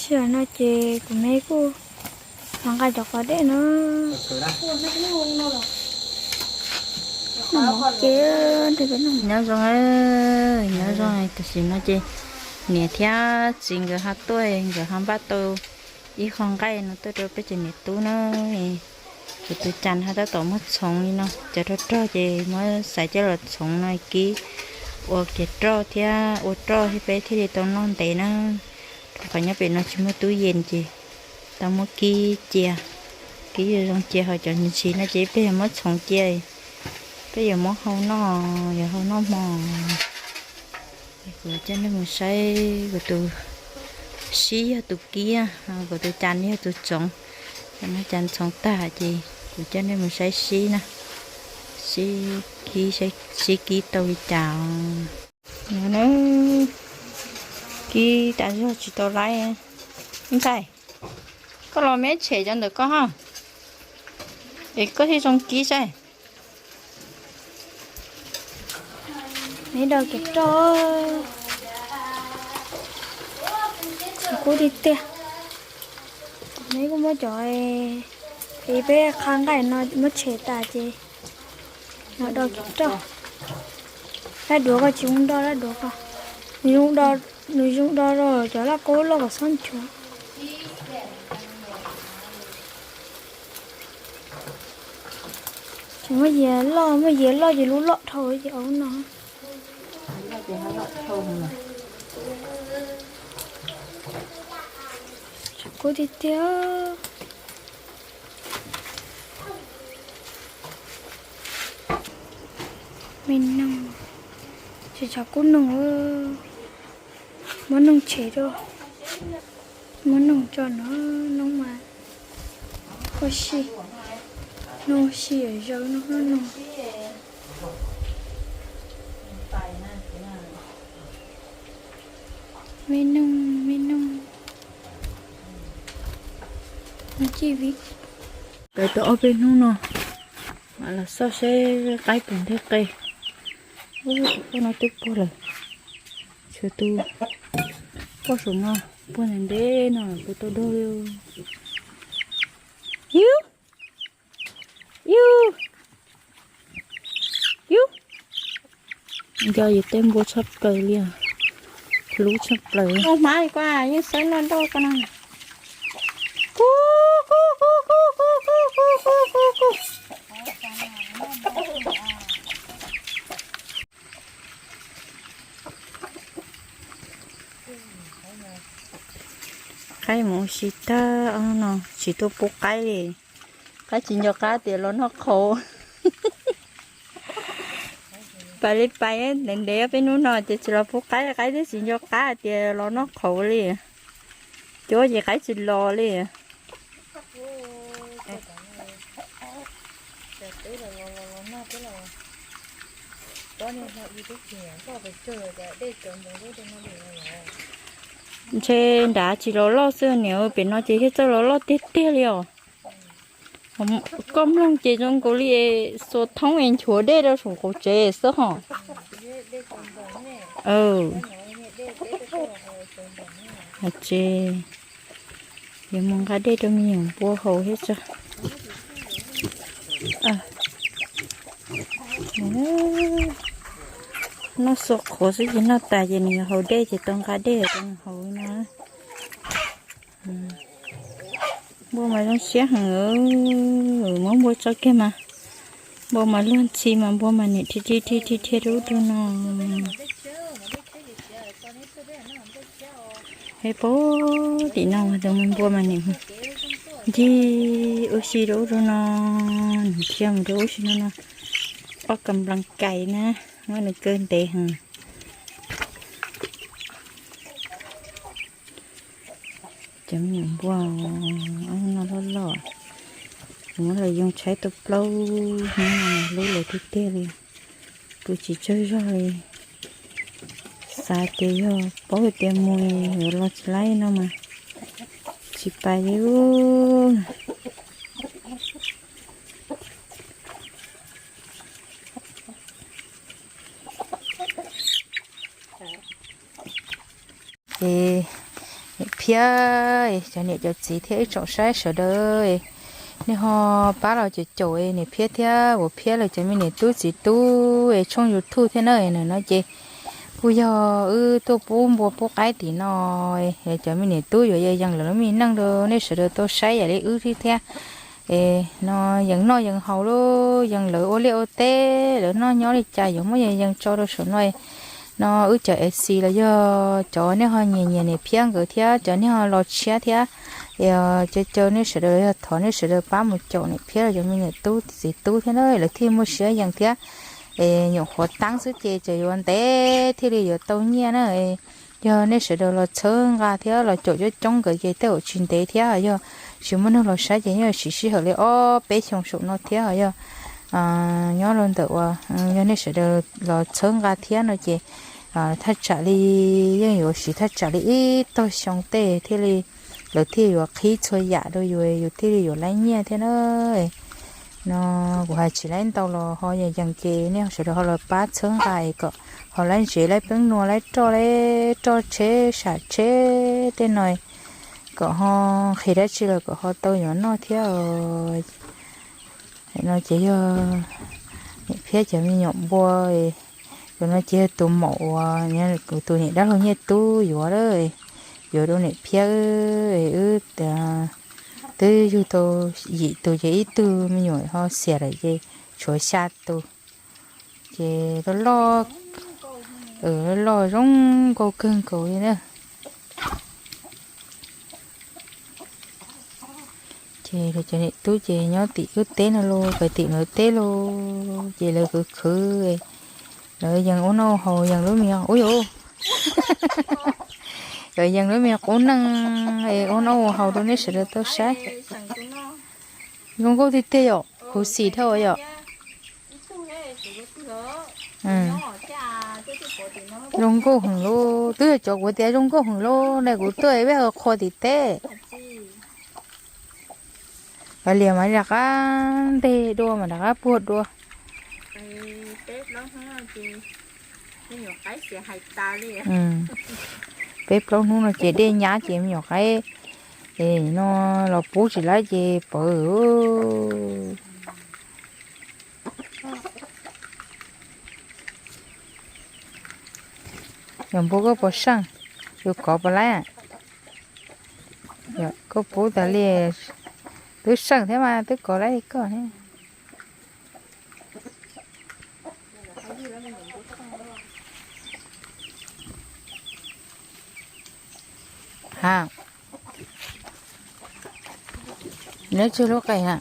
Tam no ces kuv me kuj hov nqa cov qos dej no. Noj zoo, nyob zoo. Tam sim no ces niam thiab txiv nkawd ho tuaj, nkawd ho npaj tau ib qho nqaij no tuaj rau peb cov niam tub na. Kuv tus cas ho tab tom muab txhoov li no, cov rog rog ces muab xaiv coj los txhoov no kib ua kiag roj thiab, ua roj thiab peb thiaj li tau noj ntev na. Rau qhov nyob pem no tsis muaj tub yees ces tau muab kib cia, kib zoo zoo cia, ho cov ntsis ntsis no ces peb yuav muab txhoov cia, peb yuav muab hau noj, yuav hau noj hmo. Kuv coj nej mus saib kuv tus sib yog tus kib, kuv tus cas yog tus txhoov. Tam no cas txhoov tag ces kuv coj nej mus saib sib na, sib kib, sib kib tau li cas. No na, kib tas zog tsis tau laib. Ntxhais, koj los meb tshem cov ntawm koj ho, es koj thiaj zoo kib saib. Neb do kiag roj, kub tiag tiag. Neb kuj muab cov, es peb qha nqaij no muab tshem tas ces no do kiag roj. Laj duav koj tsis zoo do laj duav koj, nws zoo do, nws zoo do cov laj kub loj kom xob nchuav. Tsis muaj yias loj, muaj yias loj ces lub loj dhau ces ua no. Tshav kub tiag tiag. Me noog, tsis tshav kub noog, muab noog tshem rau, muab noog tso no, noog mas ua si, noog ua si zaws no noog. Me noog, me noog, no ci vi. Peb tau ob peb hnub no mam los xauj seb qaib puas nteg qe. Tus poj no twb puag lawm, tshuav tus poj saum no puag ntev ntev no puas tau dog li. Yub, yub, yub. Nco yus tej npua tshaj plaws li os, hlub tshaj plaws. Hmab li koj yeej xawb noj nrauj koj no. Ku, ku, ku, ku. Qaib mus ua si tag no tsis tuaj pub qaib li. Qaib tsis nco qab tias los noj qhauv. Pais li pais ntev ntev peb hnub no ces tsis los pub qaib, qaib thiaj tsis nco qab tias los noj qhauv li. Cuab ces qaib tsis los li. Ntshe nrad tsis los loj xwb niam, pem no ces thiaj txawj los loj tiag tiag li os. Koj mloog ces zoo nkaus li xuas thoob es nchuav dej rau saum qaum tsev xwb hos. Ces yuav mus nqa dej rau me nyuam npua haus thiab tso. Noj xua qhuav xwb ces noj tas ces nws yuav haus dej ces tau nqa dej rau nws haus no. Npua mas zoo siab heev, muab npua tso kiag mas, npua mas luag ntxhi mas npua mas nim rhi rhi rhi rhi rau ub rau no. Hais pem tim no mas tus me npua mas nim ncig ua si rau ub rau no, nws dhia mus rau ub si no no. Ob kas nplas kais na, muab nws kaw ntev heev. Cov me nyuam npua no loj loj, kuv muab lawv yoo tshaib tau plaub hnub no hlub lawv tiag tiag li. Pw tsis tsaug zog li, xav tias yog paub tias mus yuav los tsis laib no mas tsis pais li. Ces P Thiab cov niam cov txiv thiab ib tsoom saib sawv daws, nej ho pab los caum caum niam Phiab thiab vauv Phiab lawv cov me niam tub txiv tub es tshooj YouTube thiab na, no ces kuj yog wb tuaj pub npua pub qaib tim no, cov me niam tub yuav yees lawv lub me neej rau nej sawv daws tau saib ib yam li wb thiab. Es no yees noj yees haus lauj, yees lawv ua liaj ua teb, lawv noj nyob li cas yuav muab yees yees tso rau saum no. No wb cov FC los yog cov nej ho nyiam nyiam niam Phiab nkawd thiab cov nej ho los tshiab thiab, es caw caw nej sawv daws, yog thov nej sawv daws pab mus caum niam Phiab los cov me niam tub txiv tub thiab na, lawv thiaj muaj siab yees thiab. Es nyuam qhuav teeb xwb ces tseem yuav ntev thiaj li yuav tau nyiaj na. Yog nej sawv daws los txhawb nqa thiab los caum coob coob nkawd ces tej zaum tsis ntev thiab, yog tsis muaj neeg los saib ces yeej siv sij hawm li ob peb xyoo saum no thiab. Yog nyob rau ntawm uas yog nej sawv daws los txhawb nqa thiab no ces thaj tsam li, yeej yuav siv thaj tsam li ib tog xyoo tej thiaj li lawv thiaj yuav qhib txhua yam rau yus, yus thiaj li yuav laib nyiaj thiab na. No kuv hais tsis laib ntau los ho yees yees ces nej sawv daws ho los pab txhawb nqa es kom ho laib ntsev laib peeb nua laib roj laib roj tsheb sam tsheb tej no, kom ho nqhis dab tsi los kom ho tau yuav noj thiab. No ces yog niam Phiab cov me nyuam npua, tus no ces yog tus maum uas kuv tus niam dab laug Nyiaj Tub yuav, yuav rau niam Phiab. Wb twb yug tau yim tus ces ib tug me nyuam ho xiam lawm ces tshuav xya tus. Ces loj loj, loj zoo nkauj kawg nkaus li na. Ces lawv cov niam tub ces nyob tim wb teb no los pem tim lawv teb los ces lawv khwv khwv, lawv yees ua noj haus yees lub me, ub yuav, lawv yees lub me qub neej ua noj ua haus rau nej sawv daws tau saib. Zoo nkauj tiag tiag yom, huv xim dhau yom. Zoo nkauj heev lauj, twb yog cov kuv tias zoo nkauj heev lauj ne, kuv tuaj ib pliag qhua tim teb. Kav liam mas rov qab nteg dua mas rov qab puag dua. Peb plaub hnub no ces dej nyab ces me nyuam qaib no los pub tsis laib ces pawv. Yog npua koj puas seej, yus kov puas laib? Koj pub tas li, twb seej thiab mas twb kov laib li koj thiab. Ha, neb tsawg lub qe na?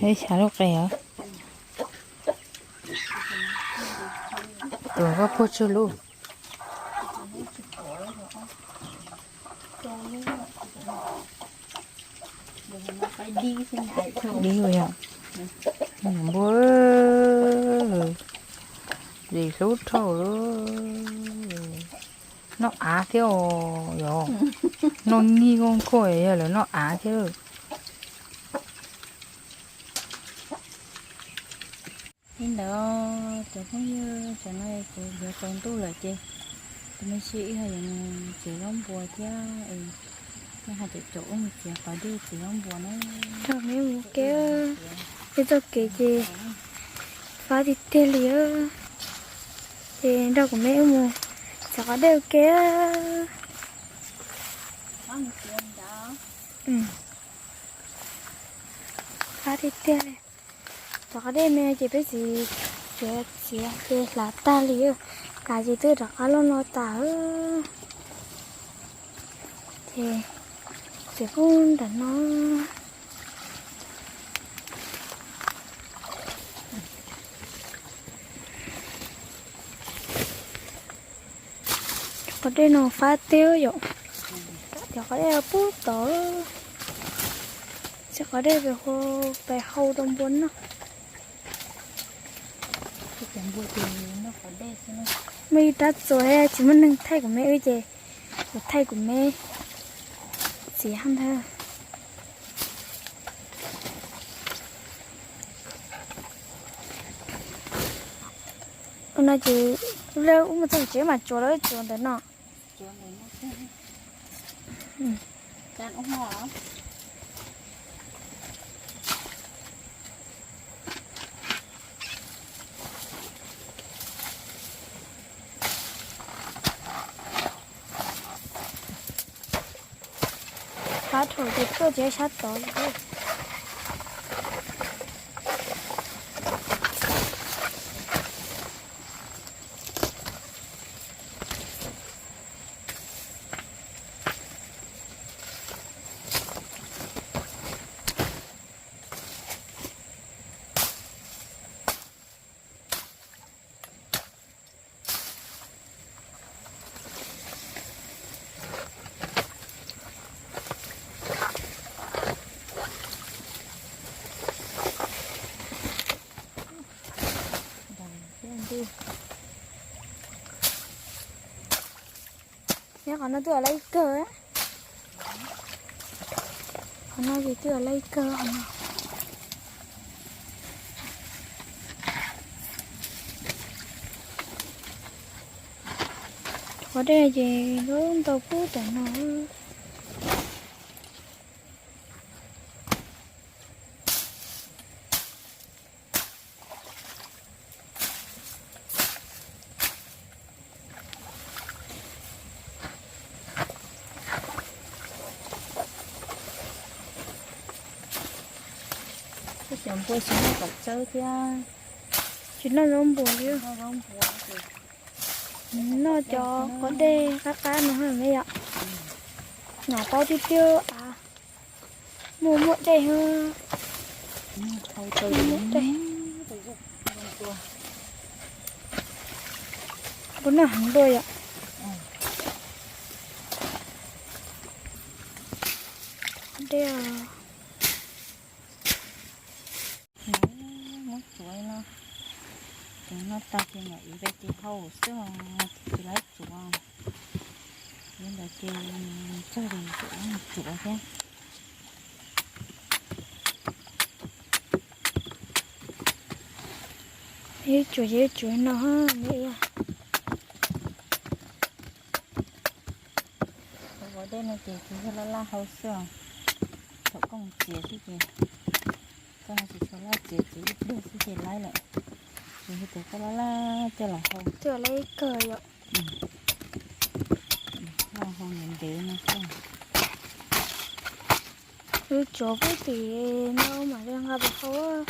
Xya lub qe os. Tus koj puag tsawg lub? Dib yom. Npua, lis hlub dhau lawm. Noj av thiab os yom. Noj nkij nkauj nkauj yog lawv noj av thiab. Li ntawd cov phooj ywg, cov no kuv yuav tsaus ntuj lawm ces tus me ntsis wb ho yuav mus txiav zaub npua thiab. Nej ho caum caum wb mus txiav qos dej txiav zaub npua na. Nrog meb mus ua ke, peb txoj kev ces fab tiag tiag li. Ces nrog kuv meb wb mus txiav qos dej ua ke. Fab tiag tiag li. Cov qos dej me ces peb txiv txiav ces hlav tag li, hlav ces twb rov qab loj no tas. Ces txiav pub nram no. Cov qos dej no fab tiag yom. Cov qos dej pub tod. Txiav qos dej pem hau rau npua noj. Muaj ib rab txuas tsis muaj neeg thaij kuv me wb ces kuv thaij kuv me txiav ntag. Ua no ces ua mus txog tsev mas tsuav lawm, tsuav ntawm no. Sab dhau ces tuaj tsis sab tod li. Nyob qhov no twb yog laj ib kawg. Qhov no ces twb yog laj ib kawg qhov no. Qhov dej ces lub ntau pub tam no. Cov npua tsis noj kom tsawb thiab. Tsis noj zaub npua li. Noj cov qos dej qab qab no me yom. Nam paub tiag tiag av. Muaj muaj dej. Muaj dej. Puas noj heev dua yom. Dej. Muab tsuav no, tsuav no tag ces mam ib ve tis hau xwb, tsis laib tsuav. Li ntawd ces txog ces tsuav thiab. Ib tsuav ces ib tsuav no me ua. Ua dej no ces tsuas yog laj laj hau xwb os. Thaum koj mus txiav xwb ces, koj no tsis tshua laj txiav, txiav ib pliag xwb ces laib lawm. Ces yog tias koj laj laj coj los hau. Coj laib kawg yom. Laj hau ntev ntev no xwb. Wb tsuav pub tim no mam li nqa pem hau.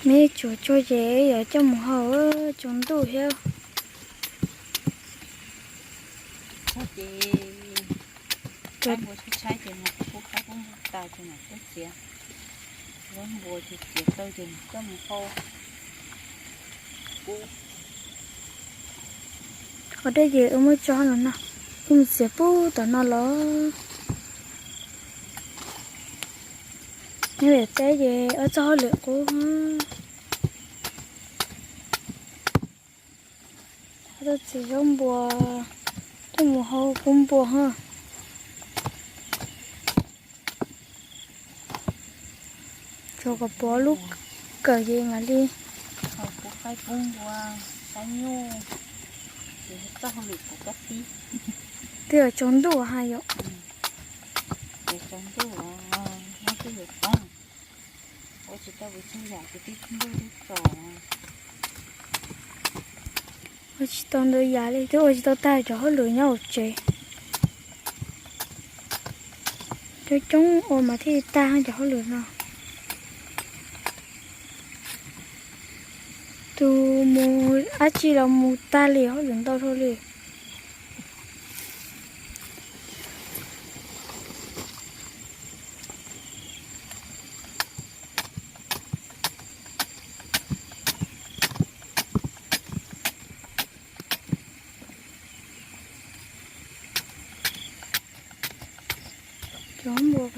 Me tsuav tsuag ces yuav coj mus hau, tsaus ntuj thiab. Ces tshaib tshaib ces mus pub qaib pub npua tas ces mam tuaj txiav. Zaub npua ces txiav tau ces coj mus hau. Qhov dej ces wb muab tso no no, wb mus txiav pub tom no los. Nyob pem teb ces wb txoj hauj lwm qub. Tuaj txiav zaub npua, tuaj mus hau pub npua ha. Tsuav kom pov lub kawm ces mam li. Hau pub qaib pub npua, saib nyuj, ces txoj hauj lwm kuv kab tib. Twb yuav tsaus ntuj ha yom. Ces tsaus ntuj, nyob twb yuav poob. Ua tsis tau ua txhua yam ces twb ntuj twb tsaus. Ua tsis tau ntau yam li, twb ua tsis tau tag cov hauj lwm nyob hauv tsev. Coob coob ua mas thiaj tag cov hauj lwm no. Tus mus dab tsi los mus tag li, hauj lwm ntau dhau li.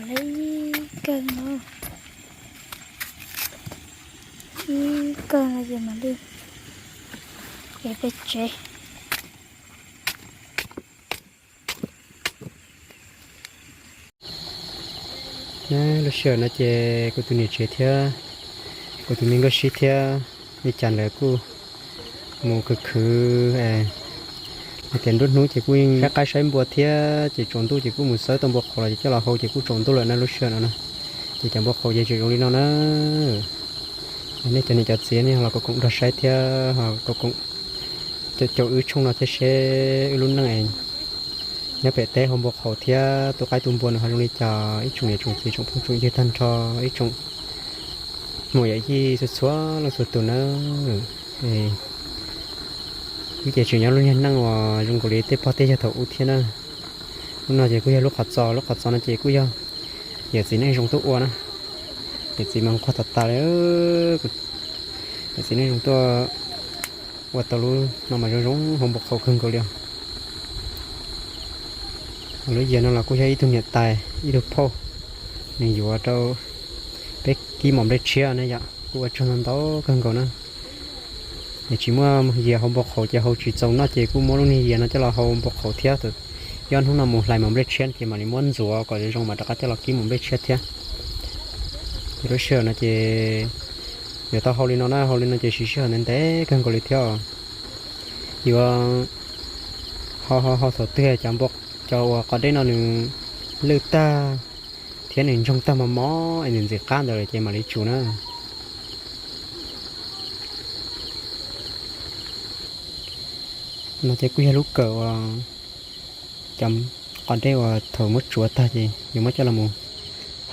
Ib kawg no, ib kawg no ces mam li ev pem tsev. Lub sij hawm no ces kuv tus niam tsev thiab kuv tus me nkauj sib thiab li cas lawv kuj mus khwv khwv hais tias nruab hnub ces kuj yeej saib qaib saib npua thiab ces tsaus ntuj ces kuj mus xawb tau npua qhauv los ces coj los hau ces kuj tsaus ntuj lawm na lub sij hawm no na. Ces cov npua qhauv ces tseem zoo li no na. Nej cov niam cov txiv nej los koom koom nrog saib thiab ho koom koom caum wb tshooj no thiab seb wb lub neej nyob pem teb hau npua qhauv thiab tu qaib tu npua no ho zoo li cas ib tsoom niam tsoom txiv tsoom phooj tsoom ywg tag nrho ib tsoom muam yawm yij txhua txhua leej txhua tus na. Wb ces tseem nyob lub niag neej uas zoo nkaus li tej pog tej yawg thaum ub thiab na. Lub no ces kuj yog lub qhov txos, lub qhov txos no ces kuj yog yawm txiv Neej Zoo tuaj ua na. Yawm txiv mas nquag tas tas li, yawm txiv Neej Zoo tuaj ua tau lub no mas zoo zoo hau npua qhauv kawg nkaus li os. Lub yias no los kuj yog ib tug niam tais ib tug phauj nws yuav rau peb kib mos nplej tshiab ne yom, kuj ua tsaug ntau ntau kawg nkaus na. Es tsis muaj yias hau npua qhauv ces hau tsis txaus noj ces kuj muab lub niag yias no coj los hau npua qhauv thiab. Yog hnub no mus hlais mos nplej tshiab ces mam li muab ntxuav kom zoo zoo mam rov qab coj los kib mos nplej tshiab thiab. Ces lub sij hawm no ces yuav tau hau li no na, hau li no ces siv sij hawm ntev ntev kawg nkaus li thiab os. Yuav hau hau hau thaum twg cov npua, cov uas qos dej no nws lwj tag thiab nws ntsoog tag mos mos es nws ntxim qab ntawd lawm ces mam li tsuv na. No ces kuj yog lub kawm uas cov qos dej uas thaum muab tsuav tag ces yuav muab coj los mus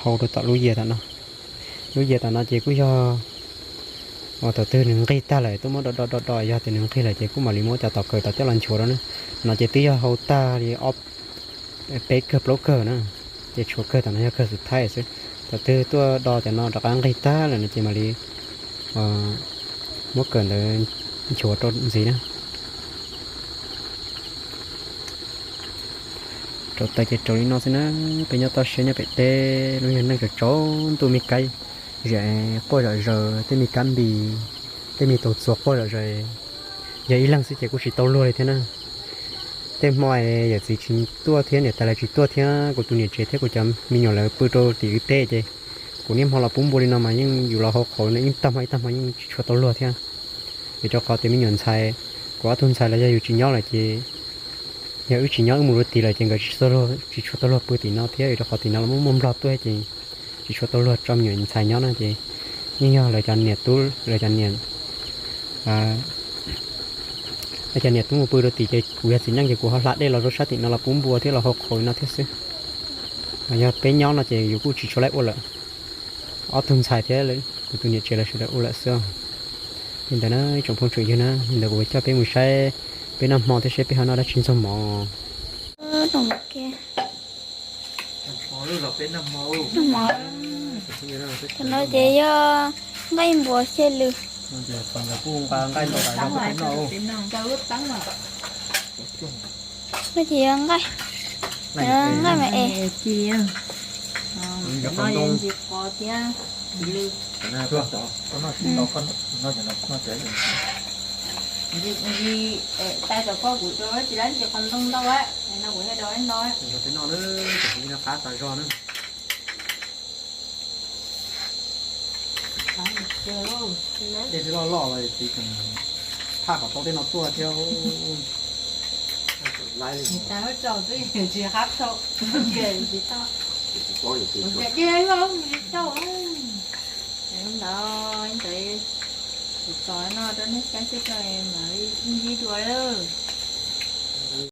hau rau tom lub yias tom no. Lub yias tom no ces kuj yog uas thaum twg nws nqig tag lawm tuaj muab do do do do, yog tias nws nqig lawm ces kuj mam li muab cov tom kawm tom coj los nchuav rau na. No ces twb yog hau tag li ob peb kawg plaub kawg na, ces tshuav kawg tom no yog kawg xub thawj xwb. Thaum twg tuaj do cov no rov qab nqig tag lawm no ces mam li muab kawm ntawd nchuav rau ntxiv na. Rau taws ces rau li no xwb na. Peb nyob toj siab nyob pem teb lub nyuag neej tsaus tsaus ntuj me kab zem quaj zom zaws, tej me kab npis, tej me taug txuas quaj zom zaws. Yog ib leeg xwb ces kuj tsis tau luag li thiab na. Tej hmo yawm txiv tsis tuaj thiab niam tais lawv tsis tuaj thiab kuv tus niam tsev thiab kuv cov me nyuam lawv pw rau tim wb teb ces kuv niaj hmo los pub npua li no mas yeej yus los hau qhauv no ib tag hmo ib tag hmo yeej tsis tshua tau luag thiab. Vim rau qhov tias me nyuam ntxhais, kuv ob tug ntxhais los yog yus tsis nyob lawm ces, yog wb tsis nyob wb mus rau tid lawm ces nkawd tsis tshua tau luag pw tim no thiab, vim rau qhov tim no los muaj muaj nplog tuaj ces tsis tshua tau luag tso me nyuam ntxhais nyob no ces yeej yog lawv cov niam tub, lawv cov niam, lawv cov niam tub mus pw rau tid ces kuv yog txiv neej ces kuv ho hla dej los rau sab tim no los pub npua thiab los hau qhauv no thiab xwb. Yog peb nyob no ces yus kuj tsis tshua laib ua lawm, ob tug ntxhais thiab kuv tus niam tsev lawv sawv daws ua lawm xwb. Li ntawd na ib tsoom phooj tsoom ywg na, li ntawd kuv coj peb mus saib peb noj hmo thiab seb peb ho noj dab tsi ntxuag mov. Tam no ces yog nqaij npua xyaj lwm. No ces yog nqaij, nqaij mas es. Ntsis qos thiab lwm. Ntsis, tais tom koj kuv rau tsis lab ntsis qos ntoo ntau, no kuv yog rau no. Qab tas zog na. Tej loj loj los txiv tseem phaj kom tau tej no tuaj thiab. Tsis qab tau, tsis tau. Ntawd ntawd kuv tso no rau nej saib xwb, mam li sib ntsib dua lawm.